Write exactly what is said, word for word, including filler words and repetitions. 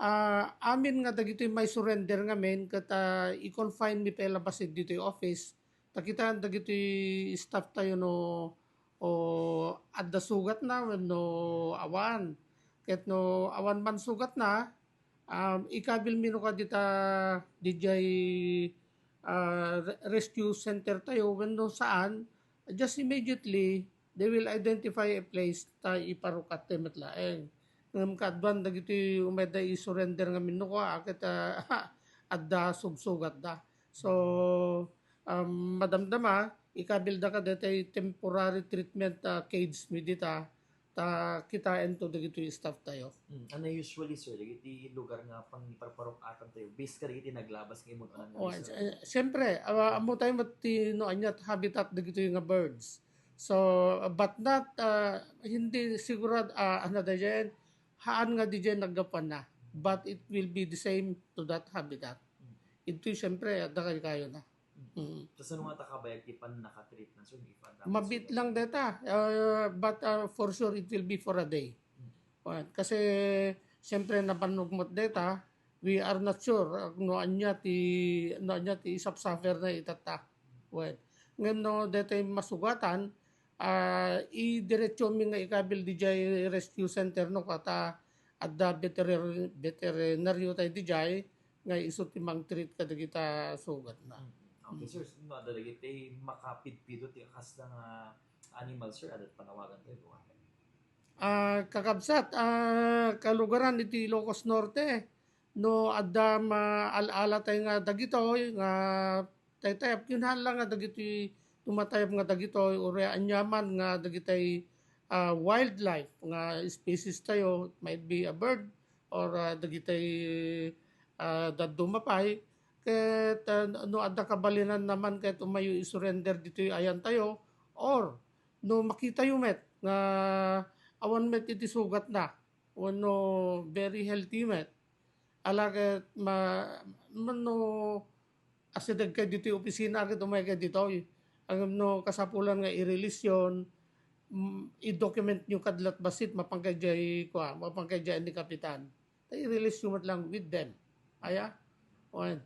Ah, amin nga dagitoy may surrender ngamin ket, ah, i-confine mi pay la bassit ditoy office. Ta kitaen dagitoy staff tayo no, o adda sugatna wenno awan. Ket no awan man sugatna, um, ikabil mi no kadi ta didiay, ah, re-, rescue center tayo wenno saan, just immediately, they will identify a place ta iparukat tayo met laeng. Ngem kaaduan dagiti umayda i-surrender ngamin no kua, ket, ah, adda subsugatda. So, um, madamdama, ikabilda kadaytay temporary treatment, ah, cage mi dita, ta kitaento dagitoy staff tayo. Mm. Ano usually, sir, dagiti lugar nga pangiparparuk-atan tayo, based kadagiti naglabas nga imon-onan nga Oh, resort? Eh, siyempre, ah, ammo tayo met ti no aniat habitat dagitoy nga birds. So, but not, ah, hindi sigurad, ah, ano da dyan, haan nga di dyan naggapuanna. But it will be the same to that habitat. Ito, siyempre, adda kayo na. Mm. Tapos ano nga ta kabayag ti pannakatreat na, sir? If adda Mabit lang deta. Uh, but, uh, for sure, it will be for a day. Wen, kasi, siyempre, nabannog mo deta, we are not sure, uh, no anya ti, no anya ti isapsafer na itatta. Wen, ngem no detay masugatan, ah, idiretso mi nga ikabil dijay rescue center no kata adda veterir-, veterinaryo tay dijay nga isu ti mangtreat kadagita sugatna. Mm. Okay, sir. No, adda dagiti makapidpido ti kasta nga animal, sir, adda panawagan tayo. Ah, kakabsat, ah, kalugaran iti Ilocos Norte, no adda maal-alatay nga dagitoy nga taytayap, kinahanglan nga dagitoy tumatayap nga dagitoy, uray aniaman nga dagitay, ah, wildlife nga species tayo, it might be a bird or, ah, dagitay, ah, dadduma pay, ket, ah, no adda kabalinanna man ket umayo i-surrender ditoy ayan tayo, or no makitayo met nga awan met iti sugatna, wenno very healthy met. Ala ket ma-, mano asideg kay ditoy opisina ket umay kay ditoy. Ngem no kasapulan nga i-release yon, mm, i-document nyo kadlat bassit, mapan kay jay, kua, mapan kay jay ni Kapitan. Ta i-release nyo met lang with them. Aya? Wen.